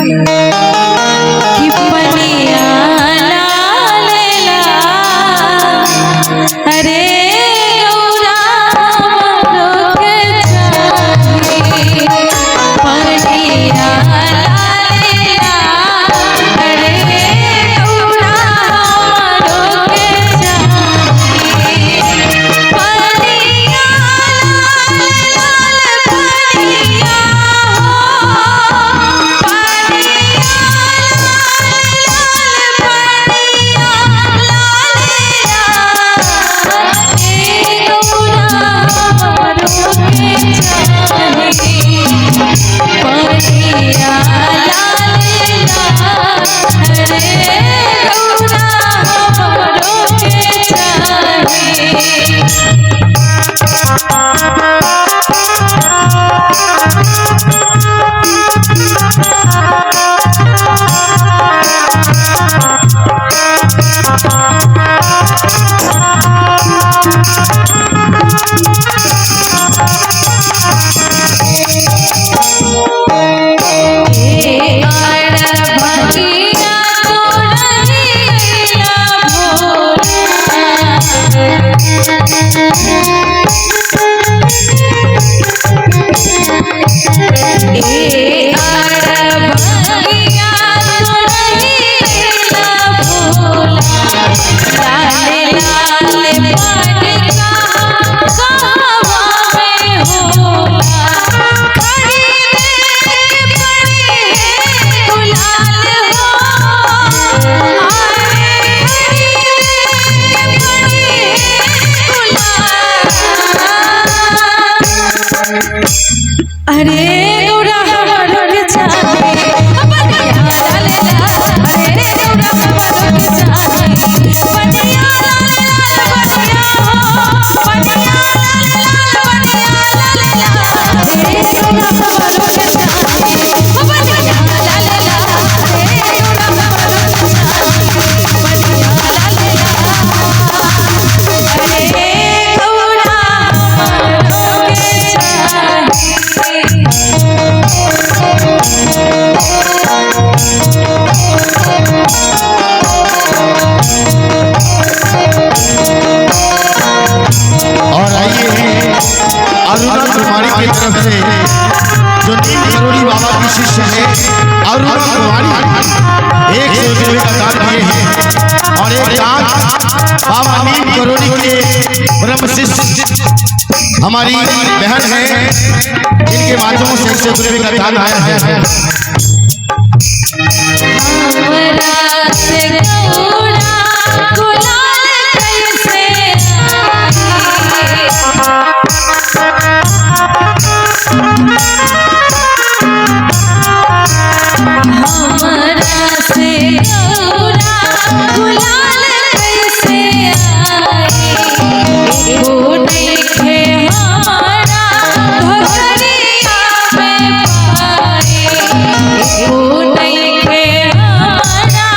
कि पनिया लाल लाल, अरे गौरा हमरो के चाही। पनिया लाल लाल, अरे गौरा हमरो के चाही। पनिया लाल लाल पनिया हो, पनिया लाल पनिया लाल लाल, ए गौरा हमरो के चाही। पनिया लाल लाल, अरे गौरा हमरो के चाही। ए भंगिया तो रहिला भोला, ए भंगिया तो रहिला भोला, लाल लाल पान का कहवा में होला, खरीदे के पड़े गुलाल हो, अरे खरीदे के पड़े गुलाल। अरे गौरा हमरो के चाही, पनिया लाल लाल, अरे गौरा हमरो के चाही। पनिया लाल लाल पनिया हो, पनिया लाल लाल पनिया लाल लाल, अरे गौरा हमरो के चाही। पनिया लाल लाल, अरे गौरा हमरो के चाही। पनिया लाल लाल, अरे गौरा हमरो के चाही। और आइए अरुणा कुमारी की तरफ से, जो नीम करोड़ी बाबा की शिष्य है अरुणा कुमारी, 100 रुपये का दान दिए हैं। और एक दान बाबा नीम करोड़ी के ब्रह्म शिष्य हमारी बहन है, जिनके माध्यम से 100 रुपये का दान आया है। हमरा से गौरा गुलाल कैसे आई, हमरा से गौरा गुलाल कैसे आई, एको नइखे हमारा घघरिया में पाई, एको नइखे हमारा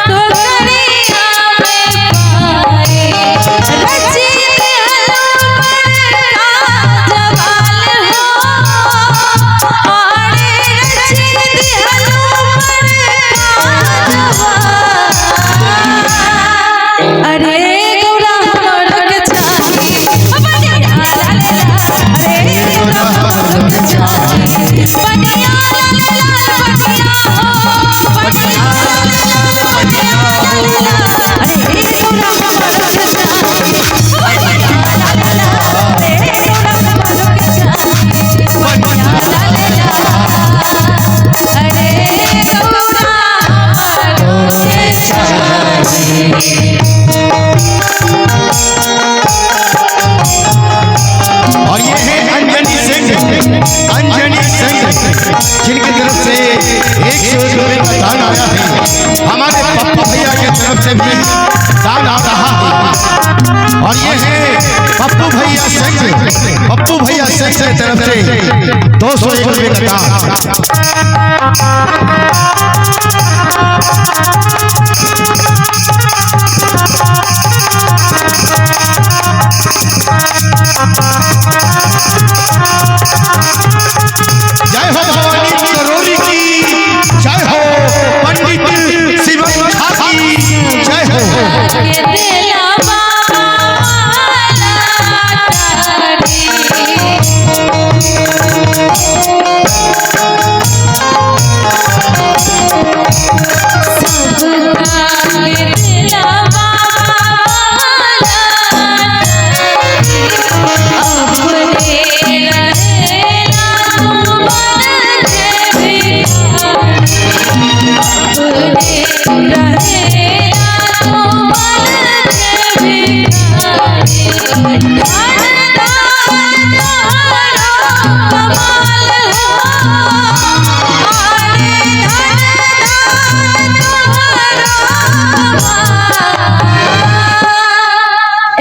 घघरिया में पाई। रची दिहलो बड़का जवाल हो, अरे रची दिहलो बड़का जवाल। अरे गौरा हमरो के चाही, पनिया लाल लाल, अरे गौरा हमरो के चाही। पनिया लाल लाल पनिया हो, पनिया लाल लाल पनिया लाल लाल, अरे गौरा हमरो के चाही। पनिया लाल लाल, अरे गौरा हमरो के चाही। पनिया लाल लाल, अरे गौरा हमरो के चाही। और ये है अंजनी सिंह, अंजनी सिंह, जिनकी तरफ से 100 रुपये का दान आया है। हमारे पप्पू भैया की तरफ से भी दान आ रहा है। और ये है पप्पू भैया सिंह, पप्पू भैया सिंह की तरफ से 201 रुपये का दान। जय हो भवानी करोरी की जय हो।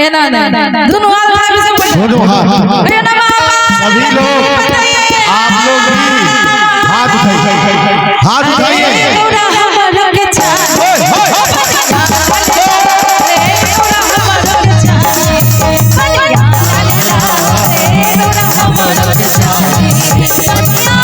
एना ना दुनू हाथ उठाबी सब पहिले। दोनों हाथ। अरे ना बाबा। सभी लोग, आप लोग भी हाथ उठाइए, हाथ उठाइए। गौरा हमरो के चाही। ओए, ओए। गौरा हमरो के चाही। बनिया लाल लाल रे गौरा हमरो के चाही। बनिया